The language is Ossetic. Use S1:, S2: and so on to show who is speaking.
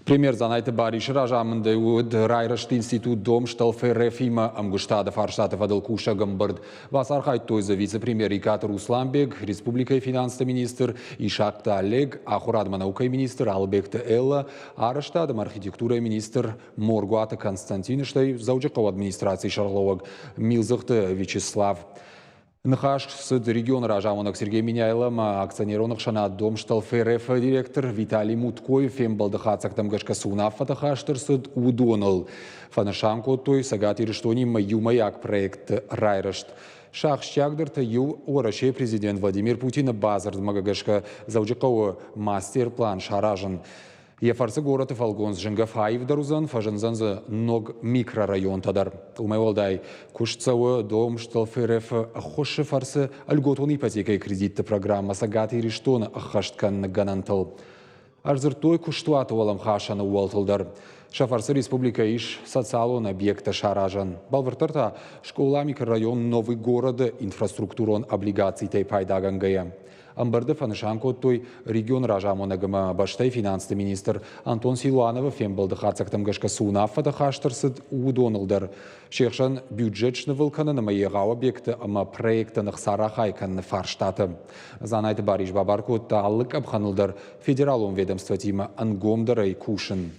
S1: Премьер Дзанайты Барисы разамындӕй уыд райрӕзты институт Дом РФ-имӕ ӕмгуыстады фарстаты фӕдыл кусӕг ӕмбырд. Бацархайдтой дзы вице-премьер Икъаты Русланбег, республикӕйы финансты министр Исахъты Олег, ахуырад ӕмӕ наукӕйы министр Алыбегты Эллӕ, арӕзтад ӕмӕ архитектурӕйы министр Моргуаты Константин, стӕй Дзӕуджыхъӕуы администрацийы сӕргълӕууӕг Милдзыхты Вячеслав. Ныхас цыд регионы разамонӕг Сергей Меняйло ӕмӕ акционерон ӕхсӕнад Дом РФ-ы директор Виталий Муткойы фембӕлды хатдзӕгтӕм гӕсгӕ цы уынаффӕтӕ хаст ӕрцыд, уыдоныл. Фӕнысан кодтой Цӕгат Ирыстонимӕ иумӕйаг проектты райрӕзт. Сӕ ахсджиагдӕртӕй иу Уӕрӕсейы президент Владимир Путины бадзырдмӕ гӕсгӕ Дзӕуджыхъӕуы мастер-план саразын. Йӕ фӕрцы горӕты фӕлгонц зынгӕ фӕаивдӕр уыдзӕн, фӕзындзӕн дзы ног микрорайонтӕ дӕр. Уымӕй уӕлдай, куыст цӕуы Дом РФ-ы ӕххуысы фӕрцы льготон ипотекӕйы кредитты программӕ Цӕгат Ирыстоны ӕххӕст кӕныны гӕнӕнтыл. Ӕрдзырдтой куыстуаты уӕлӕмхасӕны ууӕлтыл дӕр. Сӕ фӕрцы республикӕйы ис социалон объекттӕ саразӕн. Бӕлвырддӕр та, скъола микрорайон Новый город-ы инфраструктурон облигацитӕй пайдагӕнгӕйӕ. Ӕмбырды фӕнысан кодтой регионы разамонӕг ӕмӕ бӕстӕйы финансты министр Антон Силуановы фембӕлды хатдзӕгтӕм гӕсгӕ цы уынаффӕтӕ хаст ӕрцыд, уыдоныл дӕр. Се хсӕн бюджет снывыл кӕнын ӕмӕ егъау объекты ӕмӕ проекттӕн ӕхца рахай кӕныны фарстатӕ. Дзанайты Барис бабар кодта алы къӕпхӕныл дӕр федералон ведомствотимӕ ӕнгомдӕрӕй кусын.